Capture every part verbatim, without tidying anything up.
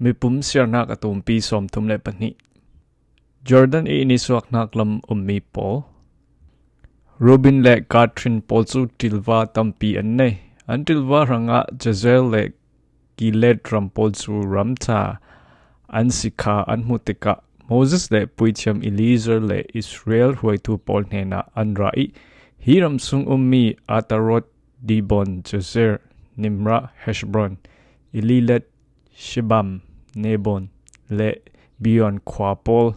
Mipum siarnak a tumpi sawmthum le pahnih. Jordan i nisuaknak lam ummi pawl. Reuben le Gad hrin pawl cu ṭilva tampi an nei. An ṭilva hrangah Jazer le Gilead ram pawl cu ram ṭha an si kha an hmuh tikah Moses le puithiam Eleazar le Israel hruaitu pawl hnenah an ra ih, hi ram sung ummi Atarot, Dibon, Jazer, Nimra, Heshbon, Elealeh, Shibam, Nebo le Beon khua pawl.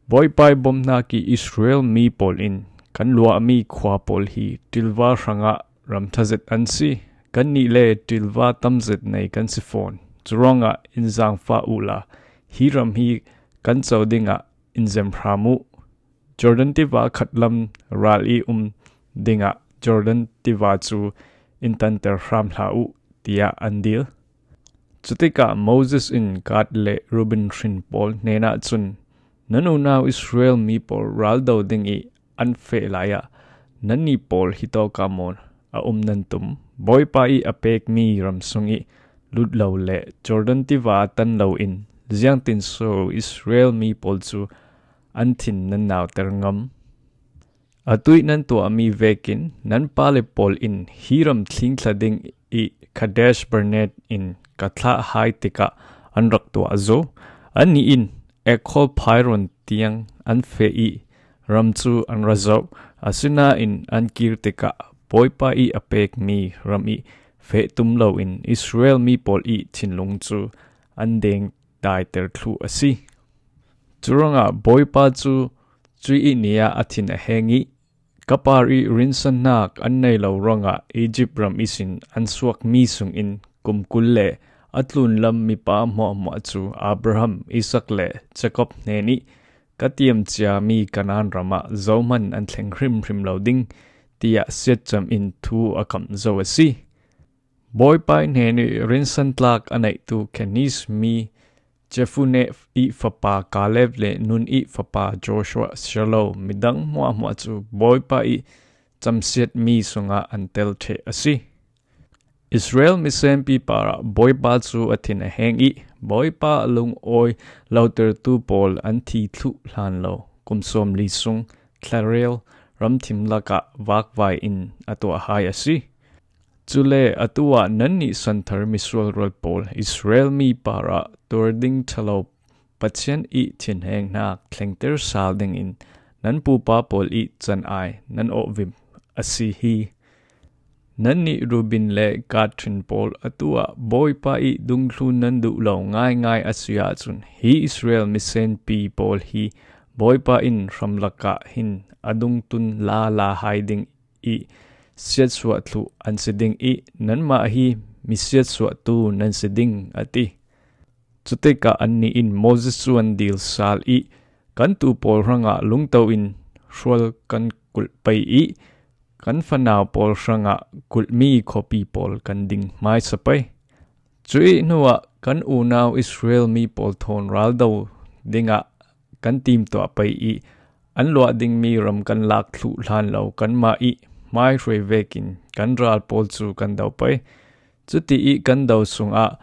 Bawipa ih bawmhnak ih Israel mi pawl in kan luahmi khua pawl hi ṭilva hrangah ram ṭha zet an si. Kannih le ṭilva tam zet nei kan si fawn. Curuangah in zaangfah uhla, hi ram hi kan co dingah in zem hram uh. Jordan tiva khat lam ral ih um dingah Jordan tiva cu in tanter hram hlah uh, tiah an dil. Cutikah Moses in Gad le Reuben hrin pawl hnenah cun, nan unau Israel mi pawl ral do ding ih an feh lai ah, nannih pawl hitawk ah maw a um nan tum? Bawipa ih a pekmi ram sung ih lut lo le Jordan tiva tan lo in ziangtinso Israel mi pawl cu an thin nan nauter ngam? Atuih nan tuahmi vekin nan pale pawl in hi ram thlingthla ding ih Kadesh Barnea in ka thlah hai tikah an rak tuah zo. Annih in Echolpiron tiang an feh ih ram cu an ra zoh. Asinain an kir tikah Bawipa ih a pekmi ram ih feh tum loin Israel mi pawl ih thinlung cu an deng daiter thluh a si. Curuangah Bawipa cu cuih ih ni ah a thin a heng ih, ka par ih rinsannak an nei lo ruangah Izipt ram ihsin an suakmi sungin kum kul le a tlunlam mipa hmuahhmuah cu Abraham, Isak le Jakob hnenih ka tiam ciami Kanaan ram ah zohman an thleng hrimhrim lo ding, tiah siatcam in thu a kamh zo a si. Bawipa ih hnenih rinsantlak a neihtu Keniz mi Jephunneh ih fapa Kaleb le Nun ih fapa Joshua si lo midang hmuahhmuah cu Bawipa ih camsiatmi sungah an tel ṭheh a si. Israel misenpi parah Bawipa cu a thin a heng ih, Bawipa a lungawi lotertu pawl an thi thluh hlan lo kum sawmli sung thlarel ramthim lakah vakvai in a tuah hai a si. Cule atu ah nannih santhar misual rual pawl Israel mi parah tuar ding ṭhalo Pathian ih thinhengnak thlengter sal dingin nan pupa pawl ih can ai nan awhvim a si hi. Nannih Reuben le Gad ṭhin pawl, atu ah Bawipa ih dungthlun nan duh lo ngaingai a si ahcun, hi Israel misenpi pawl hi Bawipa in hramlak ah hin a dungtun lala hai ding ih siatsuah thluh an si ding ih, nanmah hi mi siatsuahtu nan si ding, a ti. Cutikah annih in Moses cu an dil sal ih, kan tuu pawl hrangah lungto in hrual kan kulh pei ih, kan fanau pawl hrangah kulhmi khuapi pawl kan ding hmaisa pei. Cuih hnuah kan unau Israel mi pawl thawn ral do dingah kan timtuah pei ih, an luah dingmi ram kan lak thluh hlan lo kanmah ih hmaihruai vekin kan ral pawl cu kan do pei. Cuti ih kan do sungah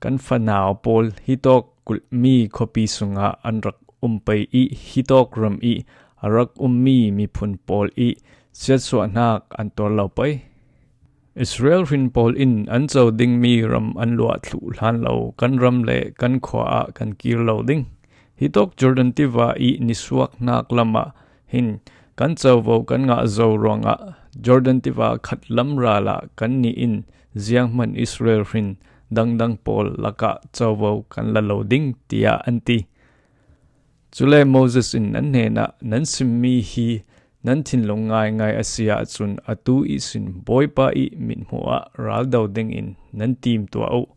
kan fanau pawl hitawk kulhmi khuapi sungah an rak um pei ih, hitawk ram ih a rak ummi miphun pawl ih siatsuahnak an tuar lo pei. Israel hrin pawl in an co dingmi ram an luah thluh hlan lo kan ram le kan khua ah kan kir lo ding. Hitawk Jordan tiva ih nisuaknak lamah hin kan covo kan ngah zo ruangah Jordan tiva khat lam ral ah kannih in zianghman Israel hrin dangdang pawl lakah covo kan la lo ding, tiah an ti. Cule Moses in nan hnenah, nan simmi hi nan thinlung ngaingai a si ahcun atu ihsin Bawipa ih mithmuh ah ral do dingin nan timtuah uh.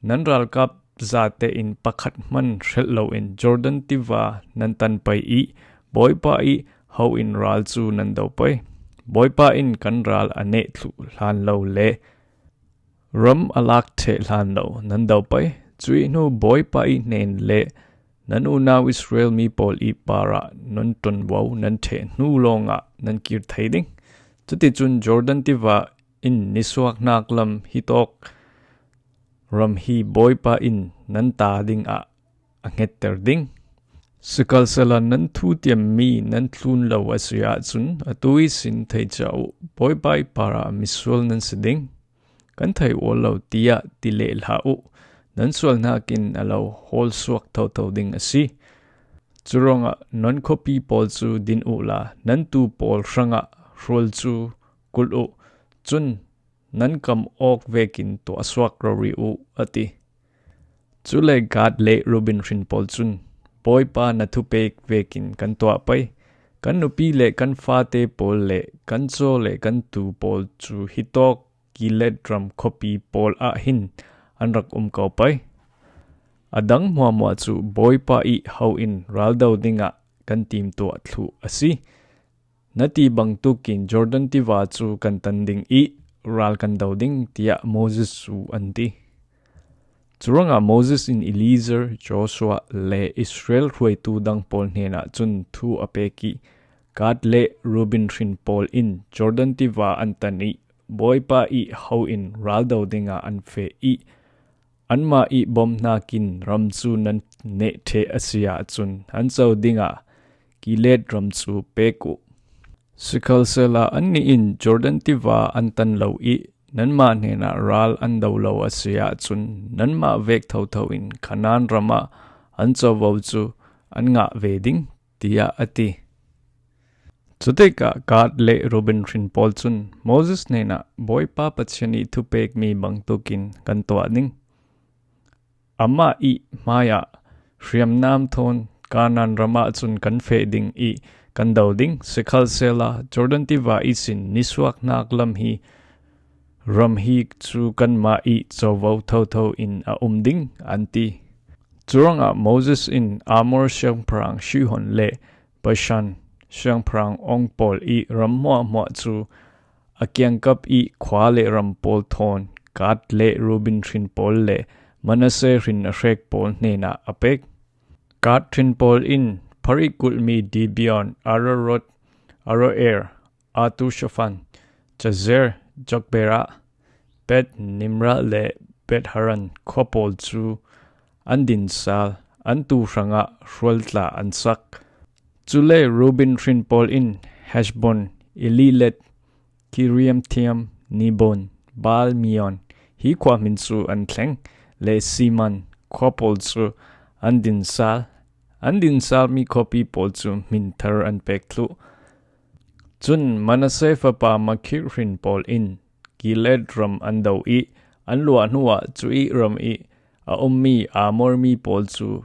Nan ralkap zate in pakhat hman hrelh loin Jordan tiva nan tan pei ih Bawipa ih ho in ral cu nan do pei. Bawipa in kan ral a neh thluh hlan lo le ram a lak ṭheh hlan lo nan do pei. Cuih hnu Bawipa ih hnen le nan unau Israel mi pawl ih parah nan ṭuanvo nan ṭheh hnu lawngah nan kir thei ding. Cuticun Jordan tiva in nisuaknak lam hitawk ram hi Bawipa in nan ta dingah a ngetter ding. Sikhalsehla nan thutiammi nan thlun lo a si ahcun atu ihsin theicia uh, Bawipa ih parah misual nan si ding. Kan thei ual lo tiah ti leh hlah uh. Nan sual hnakin a lo hawlsuak thotho ding a si. Curuangah non khuapi pawl cu din uhla nan tuu pawl hrangah hrual cu kulh uh. Cun nan kam awk vekin tuahsuak rori uh, a ti. Cule Gad le Reuben hrin pawl cun, Bawipa na thupek vekin kan tuah pei. Kan nupi le kan fate pawl le kan caw le kan tuu pawl cu hitawk Gilead ram khuapi pawl ah hin an rak um ko pei. A dang hmuahhmuah cu Bawipa ih ho in raldo dingah kan timtuah thluh a si. Na ti bangtukin Jordan tiva cu kan tan ding ih ral kan do ding, tiah Moses cu an ti. Curuangah Moses in Eliezer, Joshua le Israel hruaitu dang pawl hnenah cun thu a pek ih, Gad le Reuben hrin pawl in Jordan tiva an tan ih, Bawipa ih ho in raldo dingah an feh ih, anmah ih bawmhnak in ram cu nan neh ṭheh a si ahcun an co dingah Gilead ram cu pek uh. Sikhalsehla annih in Jordan tiva an tan lo ih, nanmah hnenah ral an do lo a si ahcun nanmah vek thotho in Kanaan ram ah an covo cu an ngah ve ding, tiah a ti. Cutikah Gad le Reuben hrin pawl cun Moses hnenah, Bawipa Pathian ih thupekmi bangtukin kan tuah ding. Amah ih hmaiah hriamnam thawn Kanaan ram ahcun kan feh ding ih kan do ding. Sikhalsehla Jordan tiva ihsin nisuaknak lam hi ram hi cu kanmah ih covo thotho in a um ding, an ti. Curuangah Moses in Amor siangpahrang Sihon le Bashan siangpahrang Og pawl ih ram hmuahhmuah cu a kiangkap ih khua le ram pawl thawn Gad le Reuben hrin pawl le Manasseh hrin a hrek pawl hnenah a pek. Gad hrin pawl in pharih kulhmi Gibeon, Ararot, Aroer, Atu Shafan, Jazer, Jokbeah, Beth Nimra le Beth Haran khua pawl cu an din sal, an tuu hrangah hrual tla an sak. Cule Reuben hrin pawl in Heshbon, Elealeh, Kiriathaim, Dibon, Baal Meon, hi khua hmin cu an thleng, le Siman khua pawl cu an din sal. An din salmi khuapi pawl cu hmin thar an pek thluh. Cun Manasseh fapa Makir hrin pawl in Gilead ram an do ih an luah hnuah cu ih ram ih a ummi Amor mi pawl cu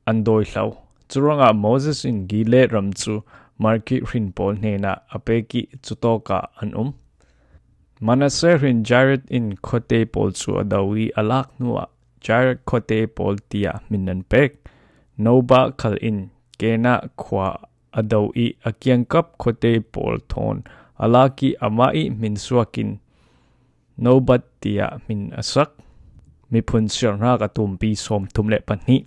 an dawihlo. Curuangah Moses in Gilead ram cu Makir hrin pawl hnenah a pek ih cutawkah an um. Manasseh hrin Gilead in khuate pawl cu a do ih a lak hnuah Gilead khuate pawl tiah hmin an pek. Nobah khal in Kanaan khua a do ih a kiangkap khuate pawl thawn a lak ih amah ih hmin suak in Nobat tiah hmin a sak. Miphun siarhnak a tumpi sawmthum le pahnih.